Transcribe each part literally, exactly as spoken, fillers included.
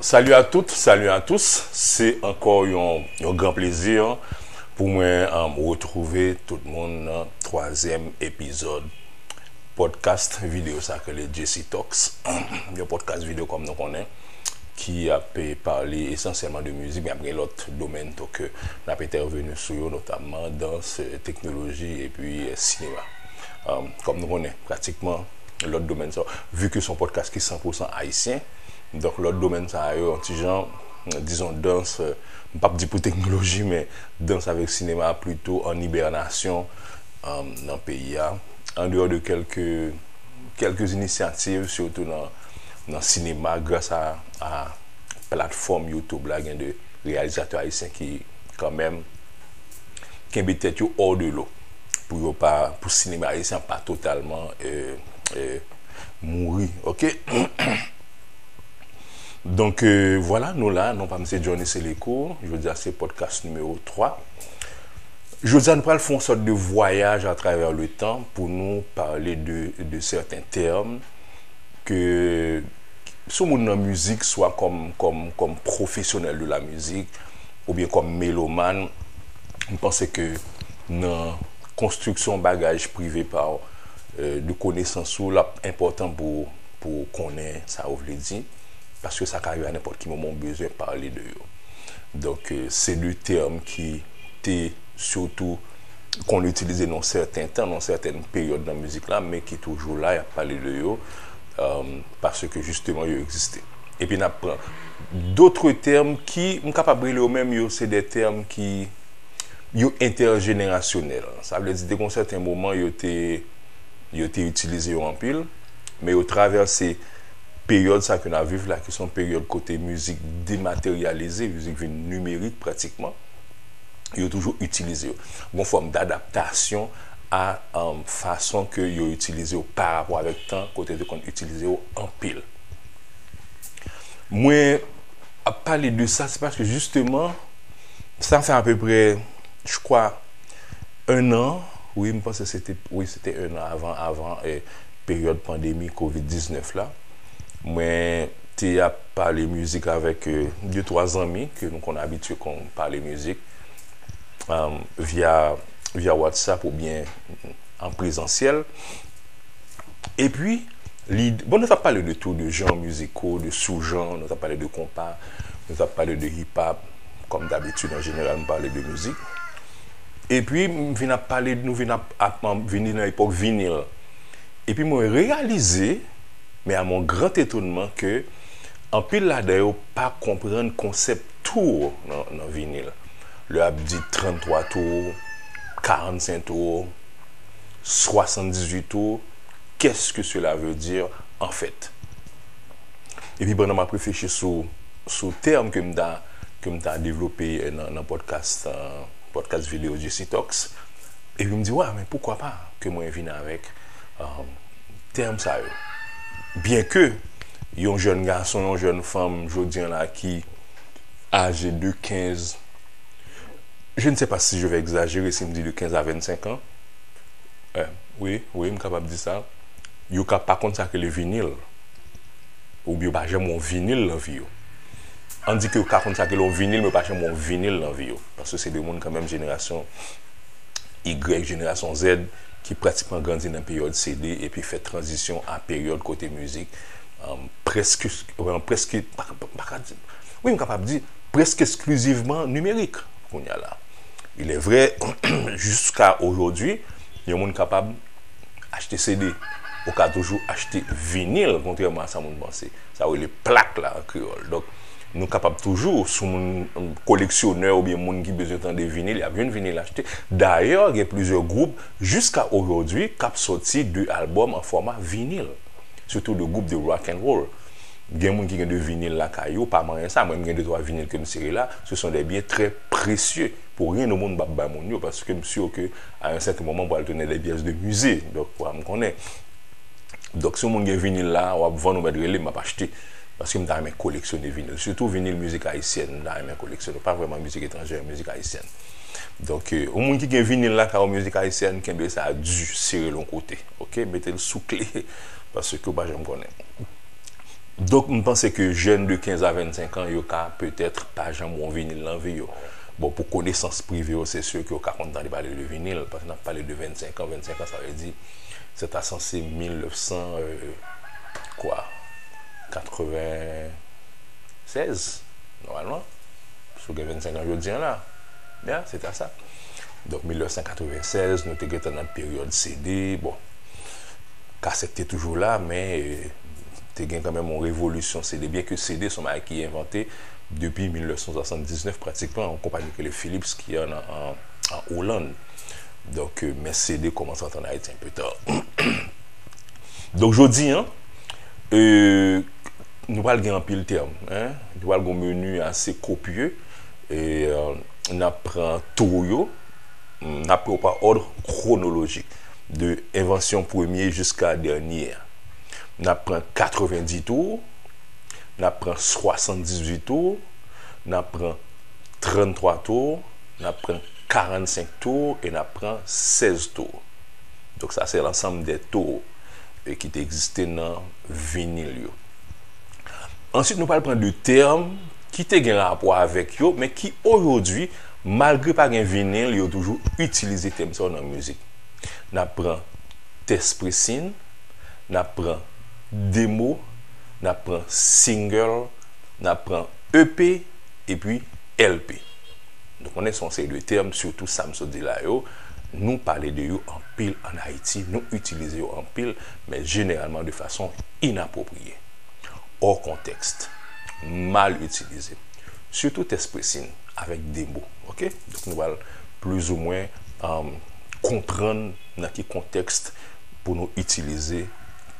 Salut à toutes, salut à tous. Se ankò yon, yon gran plezi pou mwen um, retwouve tout moun nan twazyèm epizòd podcast videyo sa ke le J C Talks. Yon podcast videyo kòm nou konnen ki ap pale esansyèlman de mizik, men ap gen lòt domèn tou ke n ap entèveni sou yo, notamman dans, teknoloji epi sinema. Um, kòm nou konnen, pratikman lòt domèn sa, vi ke se yon podcast ki san pou san ayisyen, donk lòt domèn sa yo, yon ti jan, dizon, dans, m p ap di pou teknoloji, men dans avèk sinema plito an ibènasyon um, nan peyi a, an deyò de kèlke, kèlke inisyativ, sitou nan, nan sinema, gras a, a platfòm YouTube la, gen de reyalizatè ayisyen ki, kanmenm, kenbe tèt yo hors de l'eau pou yo pa, pou sinema ayisyen pa totalman euh, euh, mouri, ok? Donk euh, vwala, nou la, non pa m se Johnny Seleco. Jodi a se podcast nimewo twa. Jodi a nou pral fè yon sòt de vwayaj atravè le tan pou nou pale de, de sèten tèm ke sou moun nan mizik, swa kòm, kòm, kòm pwofesyonèl de la mizik, oubyen kòm melomàn, m panse ke nan konstriksyon bagaj prive pa w, euh, de konesans ou, l ap enpòtan pou, pou w konnen sa ou vle di, paske sa ka rive a nenpòt ki moman ou bezwen pale de yo. Donk, euh, se de tèm ki te sitou konn itilize nan sèten tan, nan sèten peryòd nan mizik la, men ki toujou la, y ap pale de yo, um, paske jisteman yo egziste. Epi n ap pran dotre tèm ki, m kapab rele yo menm, yo se de tèm ki, yo entèjenerasyonèl. Sa vle di, te gen yon sèten moman, yo te, yo te itilize yo anpil, men yo travèse peryòd sa ke n ap viv la, ki se yon peryòd kote mizik demateryalize, mizik vin nimerik pratikman, yo toujou itilize yo. Gon fòm dadaptasyon a um, fason ke yo itilize yo pa rapò avèk tan, kote yo te konn itilize yo anpil. Mwen ap pale de sa, se paske jisteman, sa fè apeprè, je crois, un an, wi, m panse se te, wi, se te un an avan, avan eh, peryòd pandemi kovid diznèf la. Mwen te ap pale mizik avèk eh, de twa zanmi ke nou konn abitye konn pale mizik um, via, via WhatsApp oubyen an prezansyèl. Epi, li, bon, nou t ap pale de tou, de jan miziko, de soujan, nou t ap pale de konpa, nou t ap pale de hip-hop, kòm dabitid, an jeneral, m pale de mizik. Epi, m vin ap pale, nou vin ap, ap, ap vini nan epòk vinil. Epi mwen reyalize, men a mon gran etonman, ke anpil ladan yo pa konprann konsèp tour nan, nan vinil. Lè y ap di tranntwa tour, karannsenk tour, swasanndizuit tour, qu'est-ce que cela veut dire en fait? Epi pandan m ap reflechi sou, sou tèm ke m ta, ke m ta devlope nan, nan podcast, euh, podcast videyo J C Talks, epi m di, wa, men poukwa pa ke mwen vin avèk um, tèm sa yo? Byenke yon jèn gason, yon jèn fanm, jodi a la, ki aje de kenz, je ne sais pas si je vais exagérer si m di de kenz a vennsenk an, eh, wi, wi, m kapab di sa, yo ka pa konn sa k rele vinil, oubyen yo pa janm wè yon vinil nan vi yo. Ann di ke yo ka konn sa k rele yon vinil, men yo pa janm wè yon vinil nan vi yo. Paske se de moun kanmenm jenerasyon Y, jenerasyon Z, ki pratikman grandi nan peryòd C D epi fè tranzisyon a peryòd kote mizik, um, prèske, um, prèske, pa, pa, pa ka di, wi, m kapab di, prèske eksklizivman nimerik kounye a la. Il est vrai, jiska ojodwi, yon moun kapab achte C D, ou ka toujou achte vinil, kontrèman a sa moun panse. Sa yo rele plak la an kreyòl. Donk, nou kapab toujou, sou moun, koleksyonè oubyen moun ki bezwen tande vinil, y ap jwenn vinil achte. Dayè, gen plizyè gwoup, jiska ojodwi, k ap sòti de albòm an fòma vinil. Sitou de gwoup de rock and roll. Gen moun ki gen de vinil lakay yo, pa manyen sa. Mwen, m gen de twa vinil ke m sere la. Ce sont des biens très précieux. Pou ryen o mond, m p ap bay moun yo, paske m si ke, à un certain moment, m pral tounen des pièces de musée. Donk, w a m konnen. Donk, si yon moun gen vinil la, w ap vann ou mèt rele m, m ap achte. Paske m ta renmen koleksyone vinil. Sitou vinil mizik ayisyèn, m ta renmen koleksyone. Pa vrèman mizik etranjè, mizik ayisyèn. Donk, euh, yon moun ki gen vinil lakay ou mizik ayisyèn, kenbe sa di, sere l yon kote. Ok? Mete l sou kle. Paske w pa janm konnen. Donk, m panse ke jèn de kenz a vennsenk an, yo ka petèt pa janm wè yon vinil nan vi yo. Bon, pou konesans prive yo, se si ke yo ka konn tande pale de vinil, paske n ap pale de vennsenk an, vennsenk an, sa vle di, se ta sanse mil nèf san, euh, kwa, katreven sèz, nòmalman. Si w gen vennsenk an jodi a la, ya, se ta sa. Donk, mil nèf san katreven sèz, nou te gentan nan peryòd C D, bon, kasèt te toujou la, men, euh, te gen kanmenm yon revolisyon C D, byen ke C D se yon bagay ki envante depi mil nèf san swasanndiznèf pratikman, yon konpayi ki rele Philips ki an, an, an Olann. Donk, euh, men C D kòmanse antre ann Ayiti enpe ta. Donk, jodi a, euh, nou pral gen anpil tèm, en. Nou pral gen yon meni ase kopye, e, euh, n ap pran tour yo, n ap pran yo pa òd kwonolojik, de envansyon premye jiska dènye a. N ap pran katrevendis tour, n ap pran swasanndizuit tour, n ap pran tranntwa tour, n ap pran karannsenk tour e n ap pran sèz tour. Donk, sa se lansanm de tour, e, ki te egziste nan vinil yo. Answit, nou pral pran de tèm ki te gen rapò avèk yo, men ki ojodwi, malgre pa gen vinil, yo toujou itilize tèm sa yo nan mizik. N ap pran test pressing, n ap pran demo, n ap pran single, n ap pran E P, epi L P. Nou konnen se yon seri de tèm, sitou sa m sot di la yo, nou pale de yo anpil ann Ayiti, nou itilize yo anpil, men jeneralman de fason inapwopriye, hors contexte, mal itilize. Sitou test pressing avèk demo, oke? Donk, nou pral plizoumwen, um, konprann nan ki kontèks pou nou itilize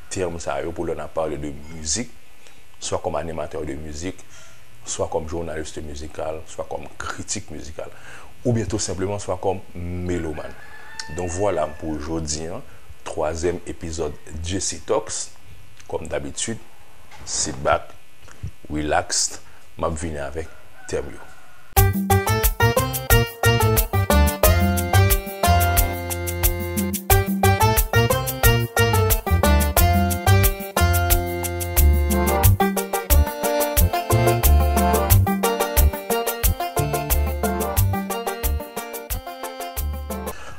tèm sa yo pou lè n ap pale de mizik, swa kòm animatè de mizik, swa kòm jounalis mizikal, swa kòm kritik mizikal, oubyen tou senpleman swa kòm melomàn. Donk, vwala m pou jodi a, twazyèm epizòd J C Talks. Kòm dabitid, sit back, relax, m ap vini avèk tèm yo.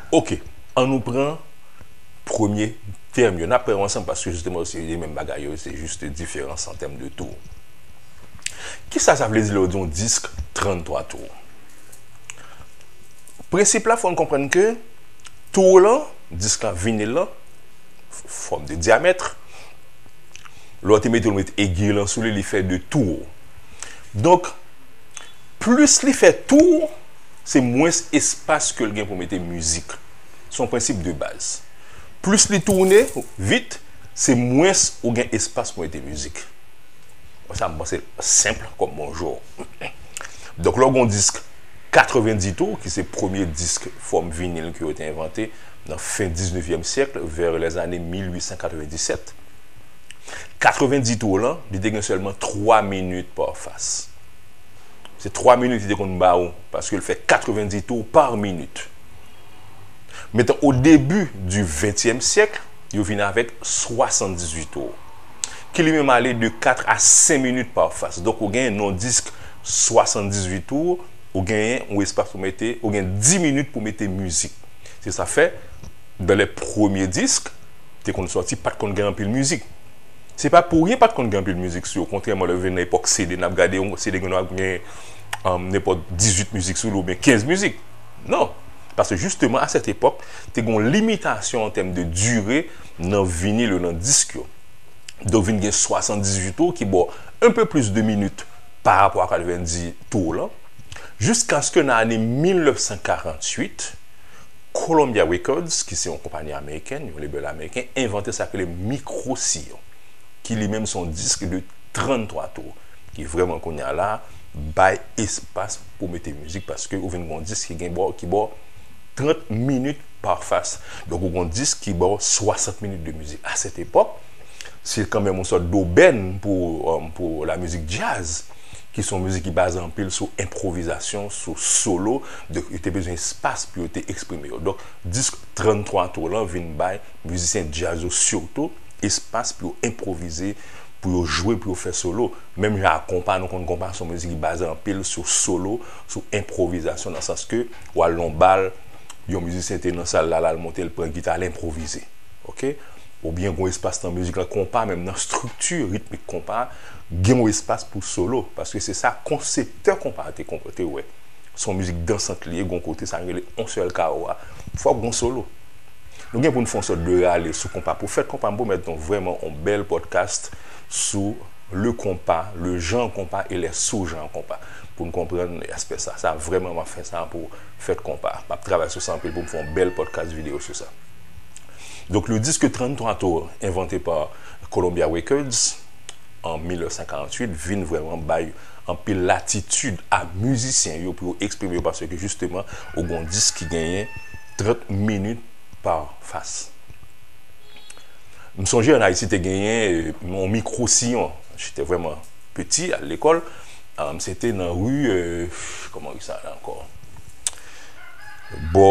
Oke, ann nou pran premye tèm yo. N ap pran yo ansanm paske jisteman se menm bagay yo, se jis diferans an tèm de tour. Kisa sa vle di lè w di yon disk tranntwa tour? Prensip la, fò n konprann ke tour lan, disk lan, vinil lan, fòm de dyamèt, lè w te mete l, w met egi lan sou li, li fè de tour. Donk, plis li fè tour, se mwens espas ke l gen pou mete mizik. Se yon prensip de baz. Plis li tounen vit, se mwens ou gen espas pou mete mizik. Sa, m panse l senp kòm bonjou. Donk, lè w gen yon disk katrevendis tour, ki se premye disk fòm vinil ke yo te envante nan fen diznevyèm syèk, vers les années mil uit san katrevendisèt, katrevendis tour lan, li te gen sèlman twa minit pa fas. Se twa minit li te konn ba ou, paske l fè katrevendis tour pa minit. Metan, o debi di ventyèm syèk, yo vin avèk swasanndizuit tour, ki li menm ale de kat a senk minit pa fas. Donk, ou genyen nan yon disk swasanndizuit tour, ou genyen yon espas pou mete, ou gen dis minit pou mete mizik. Se sa fè, dans les premiers disques, te konn sòti, pa t konn gen anpil mizik. Se pa pou ryen pa t konn gen anpil mizik sou yo. Kontrèman, lè w vin nan epòk C D, n ap gade yon C D gen dwa gen, um, nenpòt dizuit mizik sou li oubyen kenz mizik. Non. Paske jisteman, a sèt epòk, te gen yon limitasyon an tèm de dire nan vinil yo, nan disk yo. Donk, vin gen swasanndizuit tour ki ba w un peu plus de minutes pa rapò a katrevendis tour lan. Jiskaske nan ane mil nèf san karanntuit, Columbia Records, ki se yon konpayi amerikèn, yon label ameriken, envante sa k rele mikwosiyon, ki li menm se yon disk de tranntwa tour, ki vrèman kounye a la bay espas pou mete mizik, paske ou vin gen yon disk ki gen bò, ki bò trant minit pa fas. Donk, ou gen yon disk ki bò swasant minit de mizik. A sèt epòk, se kanmenm yon sòt dobèn pou, um, pou la mizik djaz, ki se yon mizik ki baze anpil sou enpwovizasyon, sou solo. Donk, yo te bezwen espas pou yo te eksprime yo. Donk, disk tranntwa tour lan vin bay mizisyen djaz yo sitou espas pou yo enpwovize, pou yo jwe, pou yo fè solo. Menm jan ak konpa, nou konn konpa se yon mizik ki baze anpil sou solo, sou enpwovizasyon, nan sans ke w al nan bal, yon mizisyen te nan sal la, l al monte, l pran gita, l enpwovize. Oke? Oubyen gen yon espas nan mizik lan, konpa, menm nan estrikti ritmik konpa, gen yon espas pou solo, paske se sa konseptè konpa a te konprann, te wè. Se yon mizik dansant li ye, gen yon kote sa rele yon sèl kawo a. Fòk gen yon solo. Nou gen pou n fè yon sòt de rale sou konpa. Pou fèt konpa, m pwomèt nou vrèman yon bèl podcast sou le konpa, le jan konpa e lè sou jan konpa. Pou n konprann aspè sa. Sa vrèman, m ap fè sa pou fèt konpa. M ap travay sou sa anpil pou m fè yon bèl podcast videyo sou sa. Donk, le disque trannntwa tours, inventé par Columbia Records en mil nèf san karanntuit, vin vrèman bay anpil latitid a mizisyen yo pou yo eksprime yo, paske jisteman, ou gen yon disk ki genyen trant minit pa fas. M sonje ann Ayiti te genyen, euh, yon mikro siyon. J'étais vraiment petit, al lekòl. Um, se te nan ri, euh, kòman ri sa la ankò? Bò,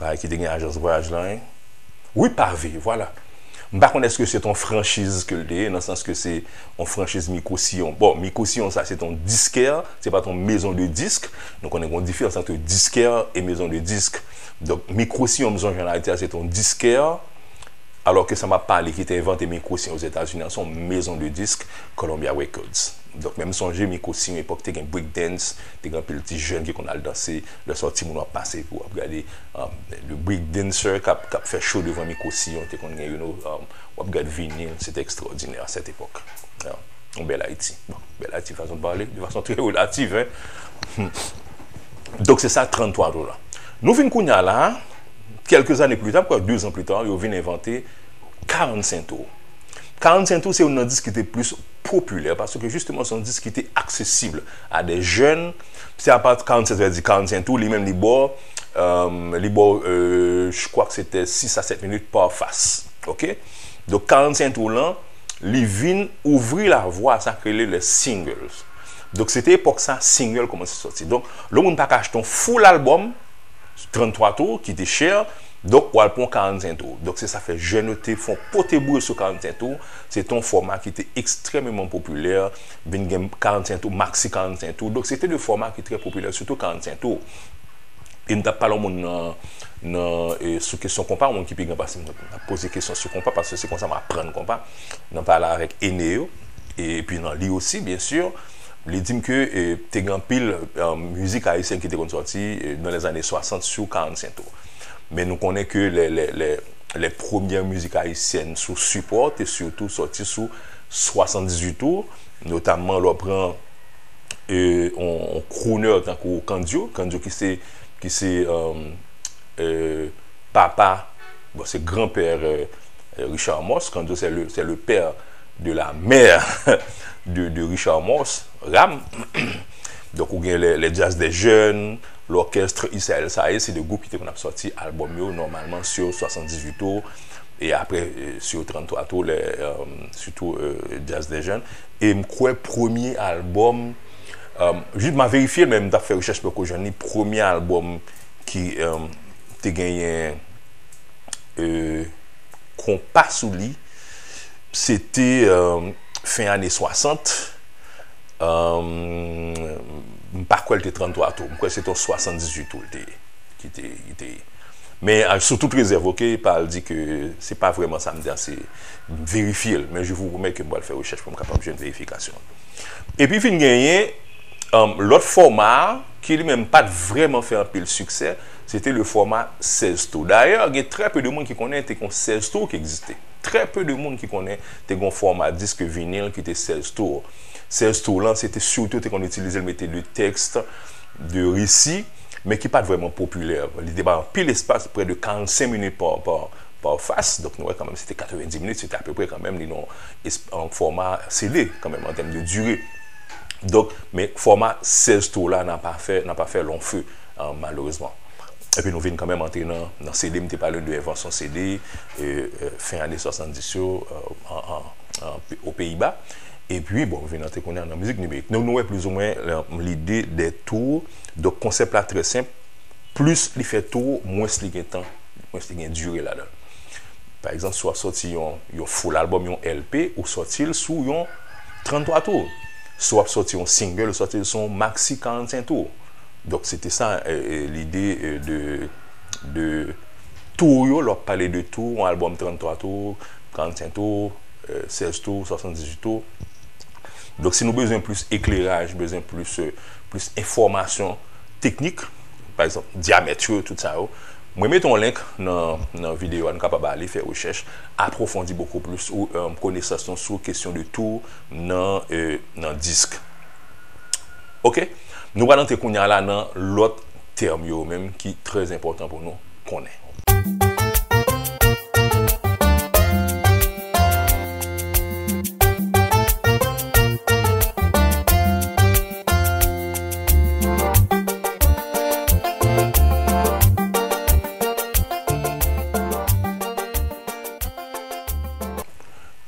bagay ki te gen ajans vwayaj la, hein? Ri Pave, vwala. M pa konn èske se t on franchiz ke l te ye, nan sans ke se on franchiz mikro siyon. Bon, mikro siyon sa, se t on diskè, se pa t on maison de disques. Nou konnen gen yon diferans ant diskè e maison de disques. Donk, mikro siyon, m sonje ann Ayiti a, se t on diskè. Alò ke sa m ap pale ki te envante mikro siyon Ozetazini an, se yon maison de disques, Columbia Records. Donk, men m sonje mikro siyon epòk te gen breakdance, te gen anpil ti jèn ki konn al danse, lè sa w timoun w ap pase, epi w ap gade, um, le breakdancer k ap, k ap fè show devan mikro siyon, te konn gen, you know, um, w ap gade vinil, se te ekstraòdinè à cette époque. Yon bèl Ayiti. Bon, bèl Ayiti, fason de pale, de fason trè relativ, hein. Donk, se sa trannntwa tours la. Nou vin kounye a la, kèlke zane pli ta, m kwè de zan pli ta, yo vin envante karannsenk tours. Karannsenk tours, se youn nan disk ki te plis popilè, paske jisteman, se yon disk ki te aksesib a de jèn. Se apati karannsenk, sa vle di karannsenk tours, li menm, li ba w, euh, li ba w, euh, je crois que c'était six à sept minutes par face. Oke? Donk, karannsenk tours lan, li vin ouvri lavwa a sa k rele les singles. Donk, se te epòk sa, single kòmanse sòti. Donk, lè yon moun pa ka achte yon full album, trannntwa tours, ki te chè, donk, w al pran yon karannsenk tours. Donk, se sa fè jèn yo te fè yon pote boure sou karannsenk tours. Se te yon fòma ki te ekstrèmeman popilè. Vin gen karannsenk tours, maxi karannsenk tours. Donk, se te de fòma ki trè popilè, sitou karannsenk tours. E m t ap pale yon moun nan, nan, e, sou kesyon konpa, yon moun ki pi gran pase m, m ap poze kesyon sou konpa, paske se konsa m aprann konpa, nan pale avèk ene yo, e, epi nan li osi, byen si. Li di m ke, e, te gen anpil, e, mizik ayisyèn ki te konn sòti, e, dans les années soixante sou karannsenk tours. Men nou konnen ke lè, lè, lè, lè premyè mizik ayisyèn sou sipò te sitou sòti sou swasanndizuit tours, notamman lè w pran e, on, on crooner tankou Candio, Candio ki se, ki se, euh, euh, papa, bon, se granpè, euh, euh, Richard Morse. Candio, c'est le, c'est le père de la mère de, de Richard Morse, Ram. Donk, ou gen le, le Jazz des Jeunes, l'orchestre Israël Saé, se de gwoup ki te konn ap sòti albòm yo nòmalman sou swasanndizuit tours, e apre, euh, sou trannntwa tours, lè, euh, sitou, euh, Jazz des Jeunes. E m kwè premye albòm, euh, jis m a verifye l, men m t ap fè rechèch, m poko jwenn li, premye albòm ki, euh, te genyen, euh, konpa sou li, se te, euh, fen ane swasant. Euh, m pa kwè l te trannntwa tours. M kwè se te swasanndizuit tours l te ye, ki te, ki te ye. Men, euh, sou tout rezèv, oke, pa al di ke se pa vrèman sa m di a, se verifye l. Men je vous promets ke m pral fè rechèch pou m kapab jwenn verifikasyon an. Epi vin genyen, euh, lòt fòma a, ki li menm pa t vrèman fè anpil siksè, se te le fòma sèz tours. Dayè, gen trè pe de moun ki konnen te gen sèz tours ki egziste. Trè pe de moun ki konnen te gen fòma disk vinil ki te sèz tours. Sèz tours lan, se te sitou te konn itilize l mete de tèks, de resi, men ki pa t vrèman popilè. Li te bay anpil espas, prè de karannsenk minit pa, pa, pa fas. Donk, nou wè kanmenm, se te katrevenndis minit, se te apeprè kanmenm, li nan es-, an fòma C D, kanmenm, an tèm de dire. Donk, men fòma sèz tours la, n a pa fè, n a pa fè long feu, euh, malerezman. Epi nou vin kanmenm antre nan, nan C D, m te pale de envansyon C D, e, e, fen ane swasanndis yo, e, an, an, an, o Peyiba. Epi, bon, vin antre kounye a nan mizik nimerik. Donk, nou wè plizoumwen, e, lide de tours. Donk, konsèp la trè senp. Plis li fè tours, mwens li gen tan, mwens li gen dire ladan l. Pa egzanp, si w ap sòti yon, yon full album, yon L P, ou sòti l sou yon tranntwa tou. Si w ap sòti yon single, ou sòti l sou yon maxi karannsenk tou. Donk, se te sa, e, e, lide, e, de, de tou yo, lè w ap pale de tou, yon album tranntwa tou, karannsenk tou, e, sèz tou, swasanndizuit tou. Donk, si nou bezwen plis ekleraj, bezwen plis, e, plis enfòmasyon teknik, pa egzanp, dyamèt yo, tout sa yo, mwen mete yon link nan, nan videyo a, nou kapab ale fè rechèch, apwofondi bokou plis ou, e, konesans nou sou kesyon de tou nan, e, nan disk. Oke? Nou pral antre kounye a la nan lòt tèm yo menm ki trè enpòtan pou nou konnen.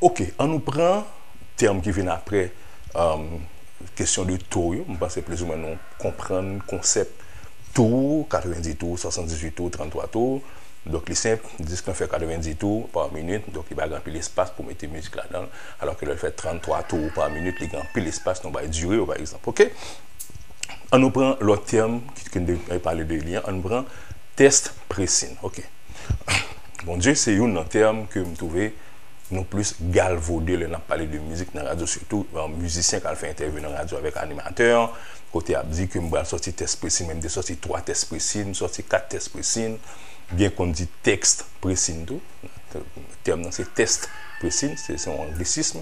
Oke, ann nou pran tèm ki vin apre, um, kesyon de tou yo. M panse plizoumwen nou konprann konsèp tou, katrevenndis tou, swasanndizuit tou, tranntwa tou. Donk, li senp, disk lan fè katrevenndis tou pa minit, donk li pa gen anpil espas pou mete mizik ladan l, alò ke lè l fè tranntwa tou pa minit, li gen anpil espas nan bay dire yo, pa egzanp. Oke? Ann nou pran lòt tèm ki, ki n te pale de li an, ann nou pran tèst presin. Oke. Bondye, se youn nan tèm ke m twouve nou plis galvode lè n ap pale de mizik nan radyo, sitou, e, mizisyen k al fè entèvyou nan radyo avèk animatè, kote y ap di ke m pral sòti tèst presin, men m te sòti twa tèst presin, m sòti kat tèst presin, byen konn di tèks presin tou. Tèm nan se tèst presin, se, se yon anglisism.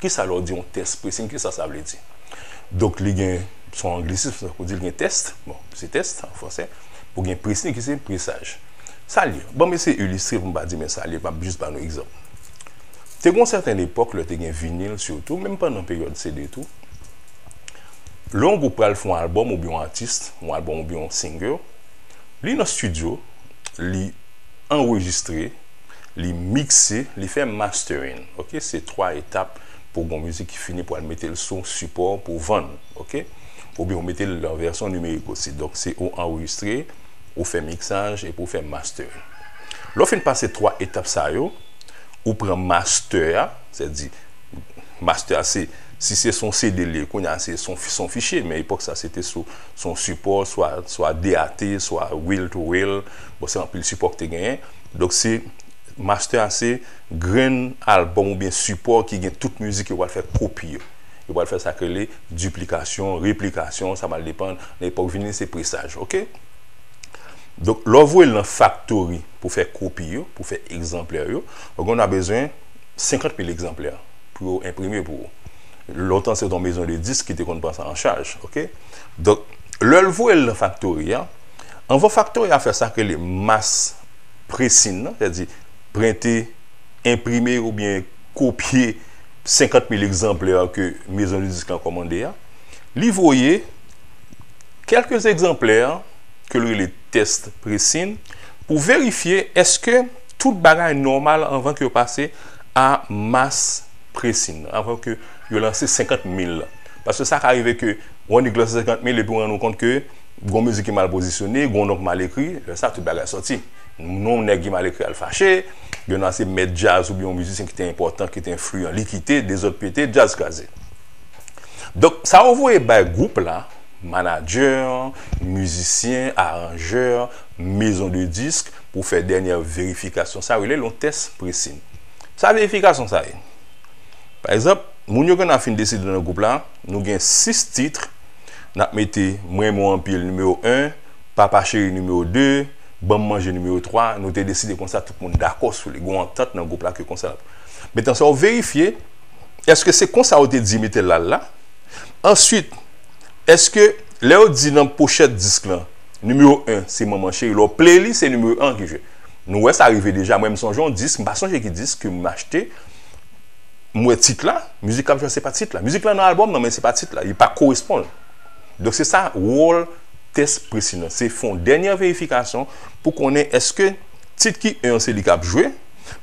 Kisa lè w di yon tèst presin, kisa sa vle di? Donk, li gen, se yon anglisism, sa vle di li gen tèst, bon, se tèst an fransè, pou gen presin ki se presaj. Sa l ye? Ban m eseye ilistre pou m pa di men sa l ye, m ap jis ba nou egzanp. Te gen yon sèten epòk, lè te gen vinil sitou, menm pandan peryòd C D tou, lè yon gwoup pral fè yon albòm oubyen yon atis, yon albòm oubyen yon single, li nan estidyo, li anrejistre, li mikse, li fè mastering. Oke, se twa etap pou gon mizik ki fini pou al mete l sou sipò pou vann. Oke? Oubyen ou mete l nan vèsyon nimerik osi. Donk, se ou anrejistre, ou fè miksaj epi ou fè mastering. Lè w fin pase twa etap sa yo, ou pran mastè a, sètadi mastè a se, si se son C D l ye, kounye a se son, son fichye, men epòk sa se te sou, son sipò, swa, swa D A T, swa reel to reel, bon, se anpil sipò ki te genyen. Donk, se, mastè a se grenn albòm oubyen sipò ki gen tout mizik yo pral fè kopi yo. Yo pral fè sa k rele diplikasyon, replikasyon, sa pral depann. Nan epòk vinil, se presaj, oke? Donk, lè w voye l nan faktori pou fè kopi yo, pou fè egzanplè yo, ou gen dwa bezwen senkant mil egzanplè pou yo enprime pou ou. Lontan, se t on mezon de disk ki te konn pran sa an chaj, oke? Donk, lè l voye l nan faktori a, anvan faktori a fè sa k rele mas presin nan, sètadi prente, enprime oubyen kopye senkant mil egzanplè ke mezon de disk lan kòmande a, li voye kèlke egzanplè ke l rele tèst presin pou verifye èske tout bagay nòmal anvan ke yo pase a mas presin nan, anvan ke yo lanse senkant mil lan. Paske sa ka rive ke yon nèg lanse senkant mil epi w rann ou kont ke gon mizik ki mal pozisyone, gon non k mal ekri, lè sa tout bagay sòti. Non nèg ki mal ekri al fache, gen nan se mèt djaz oubyen yon mizisyen ki te enpòtan, ki te enfliyan, li kite, dezòd pete, djaz kraze. Donk, sa yo voye bay gwoup la, manadjè, mizisyen, aranjè, mezon de disk, pou fè dènyè verifikasyon. Sa yo rele yon tèst presin. Sa verifikasyon sa ye? Pa egzanp, moun yo gen nan fin deside nan gwoup la, nou gen sis tit, n ap mete Mwen renmen w anpil nimewo en, Papa cheri nimewo de, Ban m manje nimewo twa, nou te deside konsa, tout moun dakò sou li, gen yon antant nan gwoup la ke konsa l ap. Mentnan, sa w verifye, èske se konsa yo te di mete l al la? Answit, èske lè yo di nan pochèt disk lan, nimewo en se Manman cheri, lè w play li, se nimewo en ki jwe? Nou wè sa rive deja, mwen m sonje yon disk, m pa sonje ki disk ke m achte, m wè tit la, mizik k ap jwe se pa tit la. Mizik la nan albòm nan, men se pa tit la, li pa koresponn. Donk se sa wòl tèst presin nan. Se fè yon dènyè verifikasyon pou konnen èske tit ki en an se li k ap jwe,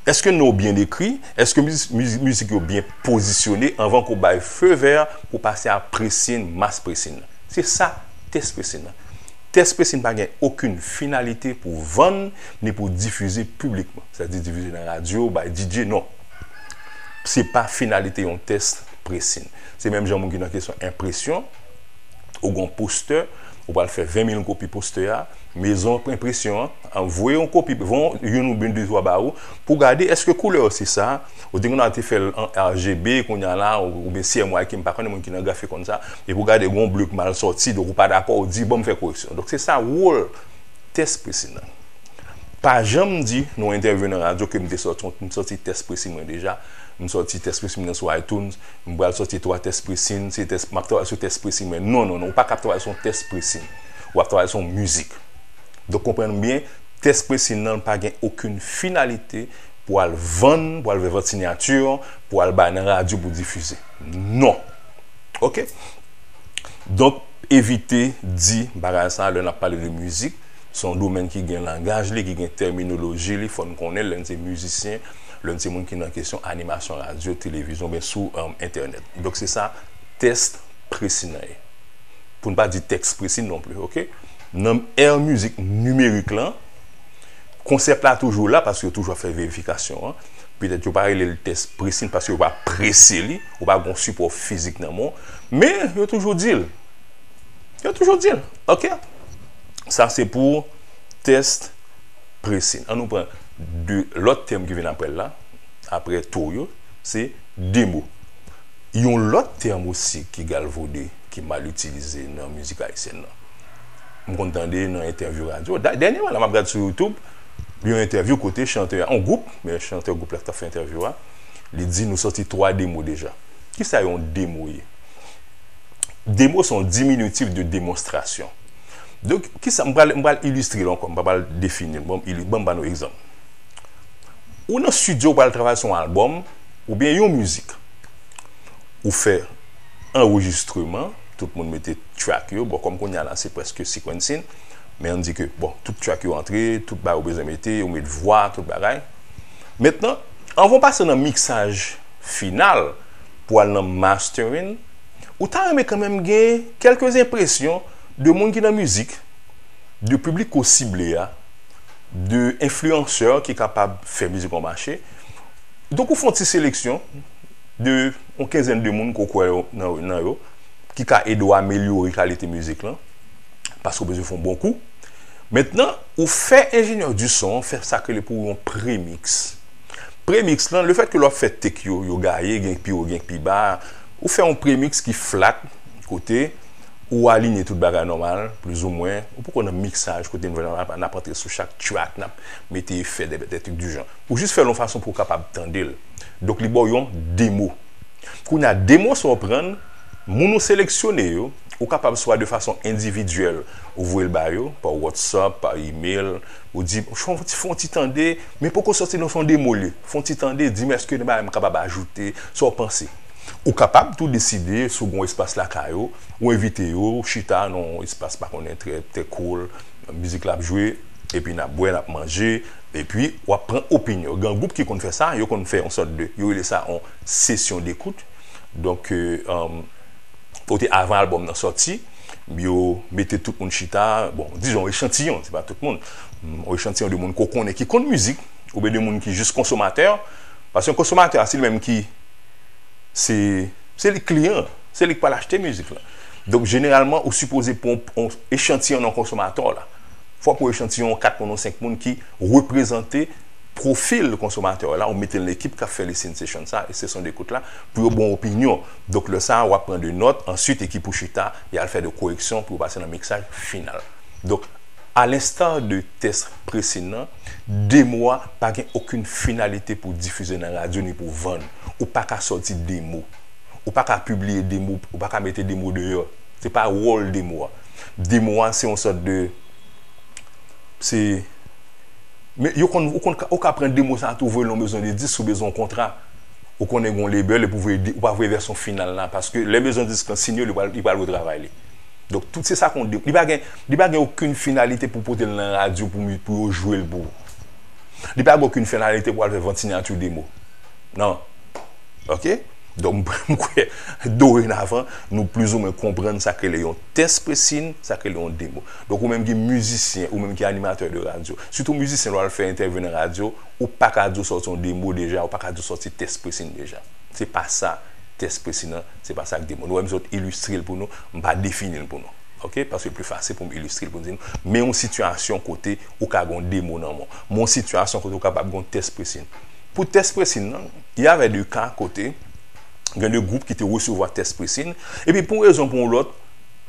èske non yo byen ekri, èske miz- miz- mizik yo byen pozisyone anvan ke w bay feu vert pou pase a presin, mas presin nan. Se sa tèst presin nan. Test pressing pa gen okenn finalite pou vann ni pou difize piblikman, sètadi difize nan radyo, bay D J, non. Se pa finalite yon test pressing. Se menm jan moun ki nan kesyon enpresyon, ou gen yon postè, ou pral fè ven mil kopi postè a, mezon enpresyon an, an voye yon kopi, voye yon, youn oubyen de twa ba ou, pou gade èske koulè yo se sa, ou te konn te fè l an R G B, kounye a la, ou, oubyen C M Y K, m pa konnen, moun ki nan grafik konn sa, epi ou gade gen yon ble k mal sòti, donk ou pa dakò, ou di, "Ban m fè koreksyon." Donk se sa wòl test pressing nan. Pa janm di nan yon entèvyou nan radyo ke m te sòti, m sòti test pressing mwen deja, m sòti test pressing mwen nan sou iTunes, m pral sòti twa test pressing, se test, m ap travay sou test pressing mwen. Non, non, non, ou pa ka ap travay sou yon test pressing. W ap travay sou yon mizik. Donk, konprann byen, test pressing nan pa gen okenn finalite pou al vann, pou al fè vant sinyati, pou al bay nan radyo pou difize. Non. Oke? Donk, evite di bagay sa lè n ap pale de mizik. Se yon domèn ki gen langaj li, ki gen tèminoloji li, fò n konnen lè n se mizisyen, lè n se moun ki nan kesyon animasyon radyo, televizyon, oubyen sou, um, entènèt. Donk, se sa test pressing nan ye. Pou n pa di test pressing non plis, oke? Nan ère mizik nimerik lan, konsèp la toujou la, paske yo toujou ap fè verifikasyon an. Petèt yo pa rele l test pressing paske yo pa prese li, ou pa gen yon sipò fizik nan men w. Men, yo toujou di l. Yo toujou di l. Oke? Sa se pou test pressing. An nou pran de lòt tèm ki vin apre l la, apre tour yo, se demo. Yon lòt tèm osi ki galvode, ki mal itilize nan mizik ayisyèn nan. M konn tande nan entèvyou radyo. Da-, dènyèman la, m ap gade sou YouTube, yon entèvyou kote chantè a, yon gwoup, men chantè gwoup la ki t ap fè entèvyou a, li di, "Nou sòti twa demo deja." Kisa yon demo ye? Demo se yon diminitif de demonstrasyon. Donk, kisa, m pral, m pral ilistre l ankò, m pa pral defini l, ban m ili-, ban m ba nou egzanp. Ou nan estidyo, ou pral travay sou yon albòm, oubyen yon mizik. Ou fè anrejistreman, tout moun mete track yo, bon, kòm kounye a la, se prèske sequencing, men ann di ke, bon, tout track yo antre, tout bagay ou bezwen mete, ou met vwa, tout bagay. Mentnan, anvan w pase nan miksaj final, pou al nan mastering, ou ta renmen kanmenm gen kèlke enpresyon de moun ki nan mizik, de piblik ke w sible a, de enfliyansè ki kapab fè mizik ou mache. Donk, ou fè yon ti seleksyon de yon kenzèn de moun ke w kwè yo, nan, nan yo, ki ka ede w amelyore kalite mizik lan, paske w bezwen fè yon bon kou. Mentnan, ou fè enjenyè di son an fè sa k rele pou yon premiks. Premiks lan, lefètke lè w ap fè take yo, yo gaye, gen k pi wo, gen k pi ba, ou fè yon premiks ki flat, kote ou alinye tout bagay nòmal, plizoumwen, ou poko nan miksaj, kote n, n ap antre sou chak track, n ap mete efè, de, de trik di jan. Ou jis fè l yon fason pou w kapab tande l. Donk, li ba w yon demo. Kounye a, demo sa w pran, moun ou seleksyone yo, ou kapab swa de fason endividyèl, ou voye l ba yo, pa WhatsApp, pa email, ou di, "Fè yon ti, fè yon ti tande, men poko sòti non, se yon demo l ye. Fè yon ti tande, di m èske gen bagay m kapab ajoute, sa w panse." Ou kapab tou deside, si w gen yon espas lakay ou, ou envite yo, ou chita nan yon espas, pa konnen, trè, trè cool, mizik la ap jwe, epi n ap bwè, n ap manje, epi w ap pran opinyon. Gen gwoup ki konn fè sa, yo konn fè yon sòt de, yo rele sa yon sesyon dekout. Donk, euh, um, kote avan albòm nan sòti, yo mete tout moun chita, bon, dizon, yon echantiyon, se pa tout moun, yon echantiyon de moun ke w konnen ki konn mizik, oubyen de moun ki jis konsomatè, paske yon konsomatè a, se li menm ki, se, se li k kliyan, se li k pral achte mizik la. Donk, jeneralman, ou sipoze pran yon, yon echantiyon nan konsomatè w la. Fò w pran echantiyon kat moun ou senk moun ki reprezante pwofil konsomatè w la, ou mete l nan ekip k ap fè listening session sa, e sesyon dekout la, pou yo ba w opinyon. Donk, lè sa a, w ap pran de nòt, answit, ekip ou chita, y al fè de koreksyon pou yo pase nan miksaj final. Donk, a lensta de test pressing nan, demo a pa gen okenn finalite pou difize nan radyo ni pou vann. Ou pa ka sòti demo. Ou pa ka pibliye demo, ou pa ka mete demo deyò. Se pa wòl demo a. Demo a, se yon sòt de, se, men yo konn, ou konn, ou ka pran demo sa a tou, voye l nan mezon de disk, si w bezwen yon kontra. Ou konnen gen yon label, epi w voye de, ou pa voye vèsyon final la, paske lè mezon de disk lan siyen, li pral, li pral retravay li. Donk, tout se sa k yon demo. Li pa gen, li pa gen okenn finalite pou pote l nan radyo pou, pou yo jwe l pou ou. Li pa gen okenn finalite pou al fè vant sinyati demo. Non. Oke? Donk, m kwè, dorenavan, nou plizoumwen konprann sa k rele yon tèspresin, sa k rele yon demo. Donk, ou menm ki mizisyen, ou menm ki animatè de radyo, sitou mizisyen, lè w al fè entèvyou nan radyo, ou pa ka di w sòti yon demo deja, ou pa ka di w sòti tèspresin deja. Se pa sa tèspresin nan, se pa sa k demo. Nou wè m sot ilistre l pou nou, m pa defini l pou nou. Oke? Paske pli fasil pou m ilistre l pou m di nou, men yon sitiyasyon kote ou ka gen yon demo nan men w. Men yon sitiyasyon kote ou kapab gen yon tèspresin. Pou tèspresin nan, y avè de ka kote gen de gwoup ki te resevwa tèspresin, epi pou yon rezon pou yon lòt,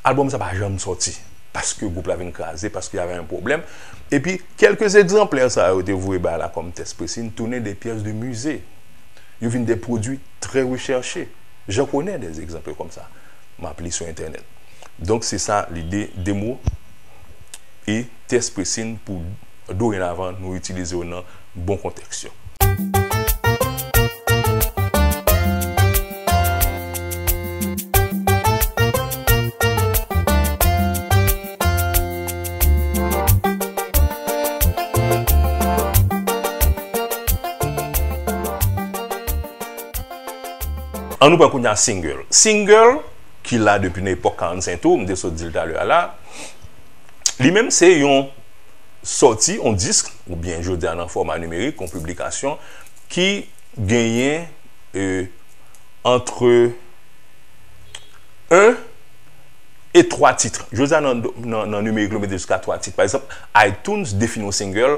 albòm sa pa janm sòti. Paske gwoup la vin kraze, paske y avè yon pwoblèm. Epi, kèlke egzanplè sa yo te voye bay la kòm tèspresin, tounen de pyès de mize. Yo vin de pwodui trè rechèche. J'en connais des exemples comme ça. M ap li sou entènèt. Donk, se sa lide demo e tèspresin pou dorenavan nou itilize yo nan bon kontèks yo. Ann nou pran kounye a single. Single, ki la depi nan epòk karannsenk tou, m te sot di l talè a la, li menm se yon sòti, yon disk, oubyen jodi a nan fòma nimerik, yon piblikasyon ki genyen, e, antre en e twa tit. Jodi a nan, nan, nan nimerik, nou mete jiska twa tit. Pa egzanp, iTunes defini yon single,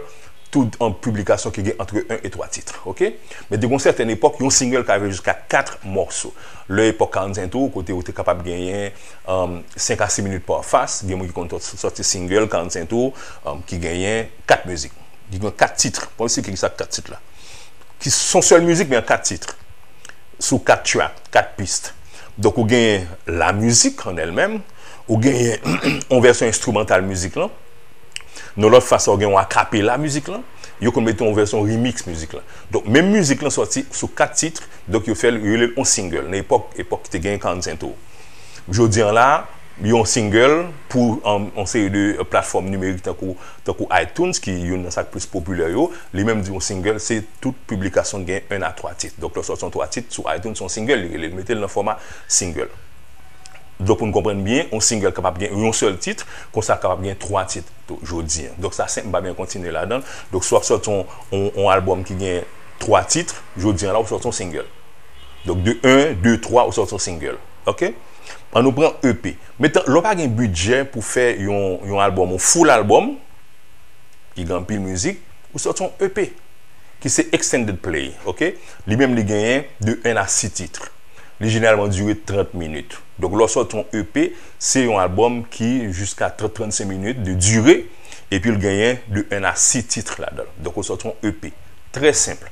tout an piblikasyon ki gen antre en e twa tit. Oke? Men te gen yon sètèn epòk, yon single ka rive jiska kat mòso. Lè epòk karannsenk tou, kote ou te kapab genyen, um, senk a sis minit pa fas, gen moun ki konn sòti single karannsenk tou, um, ki genyen kat mizik. Ki gen kat tit. Pran si ki sa kat tit la. Ki son sèl mizik, men kat tit. Sou kat track, kat pis. Donk, ou genyen la mizik an èl menm, ou genyen yon vèsyon enstrimantal mizik lan. Nan lòt fas, ou gen yon akapela mizik lan. Yo konn mete yon vèsyon remix mizik lan. Donk, menm mizik lan sòti sou kat tit, donk yo fè l, yo rele l yon single. Nan epòk, epòk ki te gen karannsenk tou. Jodi an la, yon single pou, um, yon seri de, euh, platfòm nimerik tankou, tankou iTunes, ki youn nan sa k plis popilè yo, li menm di yon single, se tout piblikasyon ki gen en a twa tit. Donk, lè w sòti yon twa tit sou iTunes, se yon single, li rele l, mete l nan fòma single. Donk, pou n konprann byen, yon single kapab gen yon sèl tit, konsa kapab gen twa tit tou, jodi an. Donk, sa senp, m pa byen kontinye ladan l. Donk, si w ap sòti yon, yon, yon albòm ki gen twa tit, jodi an la, ou sòti yon single. Donk, de en, de, twa, ou sòti yon single. Oke? Ann nou pran E P. Metan, lè w pa gen bidjè pou fè yon, yon albòm, yon full albòm, ki gen anpil mizik, ou sòti yon E P, ki se extended play, oke? Li menm, li genyen de en a sis tit. Li jeneralman dire trant minit. Donk, lè w sòti yon E P, se yon albòm ki jiska trant, trannsenk minit de dire, epi l genyen de en a sis tit ladan l. Donk, ou sòti yon E P. Trè senp.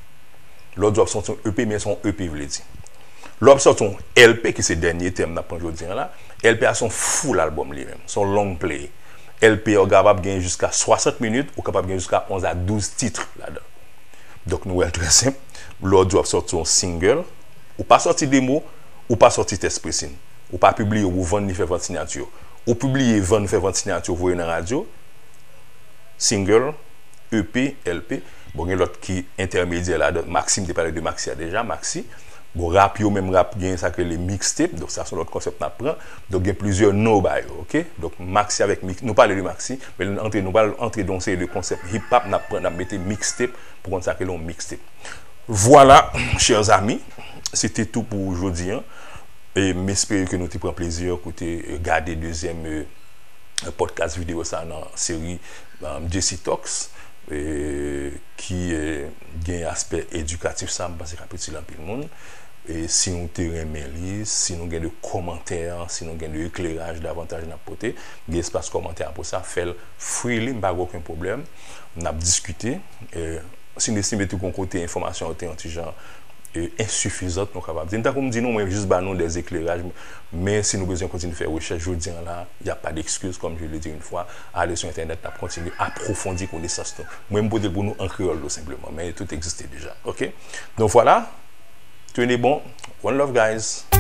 Lè w di w ap sòti yon E P, men se yon E P vle di. Lè w ap sòti yon L P, ki se dènye tèm n ap pran jodi an la, L P a se yon full albòm li menm, se yon long play. L P a ou kapab gen jiska swasant minit, ou kapab gen jiska onz a douz tit ladan l. Donk, nou wè l trè senp. Lè w di w ap sòti yon single, ou pa sòti demo, ou pa sòti tèspresin. Ou pa pibliye, ou vann li fè vant siyati. Ou pibliye, vann fè vant siyati, voye nan radyo. Single, E P, L P. Bon, gen lòt ki entèmedyè ladan. Maxi, m te pale de Maxi a deja, Maxi. Bon, rap yo menm, rap gen sa k rele mixtape. Donk, sa se yon lòt konsèp n ap pran. Donk, gen plizyè non ba yo, oke? Donk, Maxi avèk mix, nou pale de Maxi, men lè n antre, nou pral antre nan yon seri de konsèp hip hop, n ap pran, n ap mete mixtape pou konn sa k rele yon mixtape. Vwala, chè zami, se te tou pou jodi an. E m espere ke nou te pran plezi koute, e, gade dezyèm, e, podcast videyo sa nan seri, um, J C Talks, e, ki, e, gen aspè edikatif sa, m panse k ap itil anpil moun. E si nou te renmen li, si nou gen de kòmantè, si nou gen de ekleraj davantaj n ap pote, gen espas kòmantè pou sa, fè l freely, m pa gen okenn pwoblèm. N ap diskite. E, si nou estime tou gen yon kote enfòmasyon yo te yon ti jan, e, ensifizant, nou kapab di n. Tankou m di nou, mwen jis ba nou de ekleraj, men si nou bezwen kontinye fè rechèch, jodi an la, y a pas d'excuse, comme je le dis une fois, ale sou entènèt, n ap kontinye apwofondi konesans nou. Mwen, m pote l pou nou an kreyòl, tou senpleman, men tout egziste deja, oke? Donk, vwala, tenez bon, one love, guys.